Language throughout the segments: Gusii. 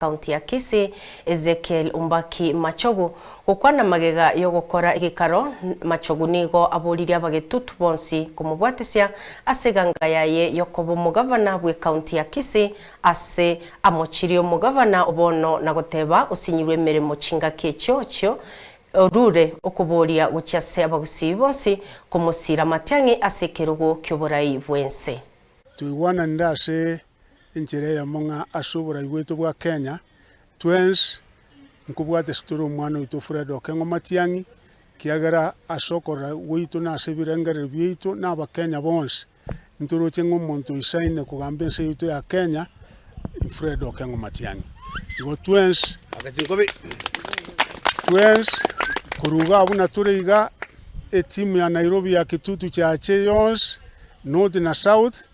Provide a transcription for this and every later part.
County ya Kisii, Ezekiel Umbaki Machogu, gokwana magega yogokora egekaro, Machogu nigo aboririe abagetutu bonsi komobwatesia ase eganga yaye yokoba omogavana bw'ecounty ya Kisii ase amochirie omogavana obono na goteba osinyirwe emeremo chingaki echio echio orure okoboria gochia ase abagusii bonsi komosira Matiang'i ase ekerogo kioborai bwense. Twaigwananire ase enchera eyemo ng'a ase oborai bwaito bwa Kenya, twensi nkobwate ase tore omwana oito Fred Okeng'o Matiang'i, ekiagera ase okorora gwaito na ase ebirengererio biaito na abakenya bonsi, ntoroche ng'a omonto oisaine kogamba ense yaito ya Kenya ni Fred Okeng'o Matiang'i. Igo twensi, twensi korwa iga buna tore iga, etimu ya Nairobi ya Kitutu Chache yonsi, North na South,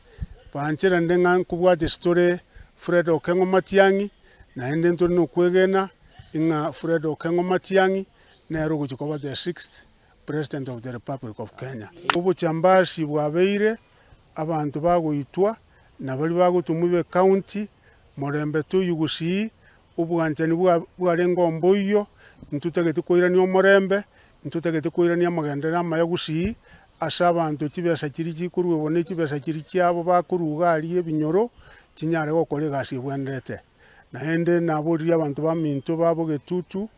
Bancherande ng'a nkobwate ase tore Fred Okeng'o Matiang'i, naende ntore nokwegena ng'a Fred Okeng'o Matiang'i nere ogochia koba the sixth President of the Republic of Kenya. Obochambasi bwabeire, abanto bagoitwa, na baria bagotomwa be county, morembe toiywe gusii, obwanchani bwa bwarenge omboiyio, ntotagete koirania omorembe, ntotagete koirania amagenderero amaya gusii, ase abanto chibesa chiria chikoruegwa ne chibesa chiria chiabo bakoruga aria ebinyoro, chinyare gokora egasi ebwenerete. Naende naboririe abanto baminto ba Bogetutu,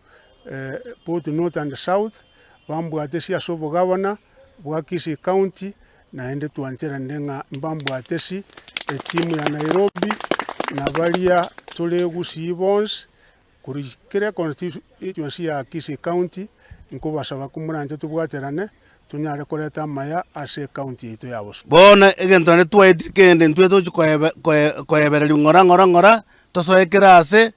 both north and south, bambwatesi ase obogavana bwa Kisii County, naende twancheranire ng'a mbambwatesi etimu ya Nairobi, na baria tore gusii bonsi, korwa kera econstituency ya Kisii County, nkobasaba komoranche tobwaterane, tonyare koreta amaya ase ecounty yaito ya Bosongo. Bono egento naende twaetire kende intwe tochi koebe koe koebereria ng'ora ng'ora ng'ora, tosoe kera ase,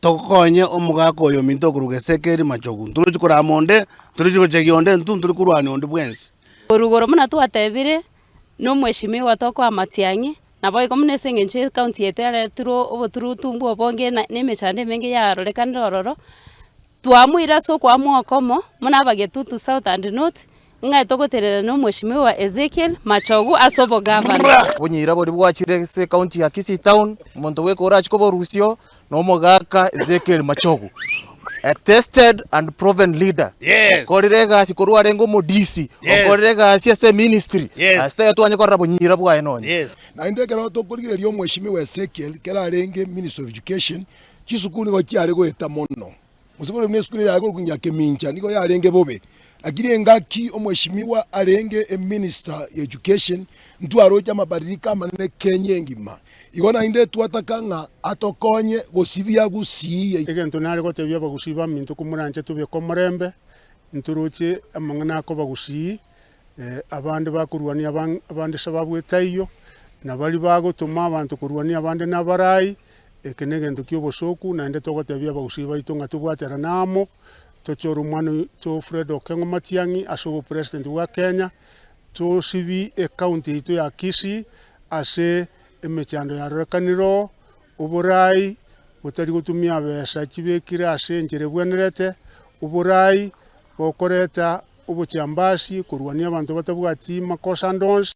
tokonye omogaka oyo ominto okorwa Gesekeri Machogu. Ntorochi korama onde, ntorochi gochegia onde intwe ntori korwania onde bwensi. Korwa igoro buna twatebire, na omweshimiwa tokoa amatiang'i, naboigo buna ase eng'encho ecounty yaito yaretirwe oboturutumbu obonge na na emechando emenge yarorekanire ororo, twamoire ase okoamua okomo, buna abagetutu south and north, ng'a togotenena na omweshimiwa Ezekiel Machogu ase obogavana. Obonyira boria bwachire ase ecounty ya Kisii town, omonto bweka orachie koborusio na omogaka Ezekiel Machogu, a tested and proven leader. Yes. Okorire egasi korwa arenge omodisi, Yes. okorire egasi ase eministry, Yes. ase taiyo twanye korora bonyira bwaye nonye. Yes. Naende ekero tokorigereria omweshimiwa Ezekiel ekero arenge Minister of Education, chisukuru nigo chiare goeta mono. Gose kore buna esukuru eye yare korokwa Nyakemincha nigo yarenge bobe, lakini engaki omweshimiwa arenge eminister ya education ntwaroche amabadiliko amanene Kenya engima. Igo naende twataka ng'a atokonye gosibia gusii. Egento nare gotebia abagusii baminto komoranche tobeke omorembe, ntoroche amang'ana akobagusii, abande bakorwania abande sababu etaiyo, na baria bagotoma abanto korwania abande nabarai, Eke negento ki'obosooku, naende togotebia abagusii baito ng'a tobwaterane amo, tochore omwana oito Fred Okeng'o Matiang'i ase obopresident bwa Kenya, tosibi ecounty yaito ya Kisii ase emechando yarorekanire oo, oborai botari gotumia besa chibekire ase enchera ebwenerete, oborai bokoreta obochambasi korwania abanto batabwati makosa ande onsi.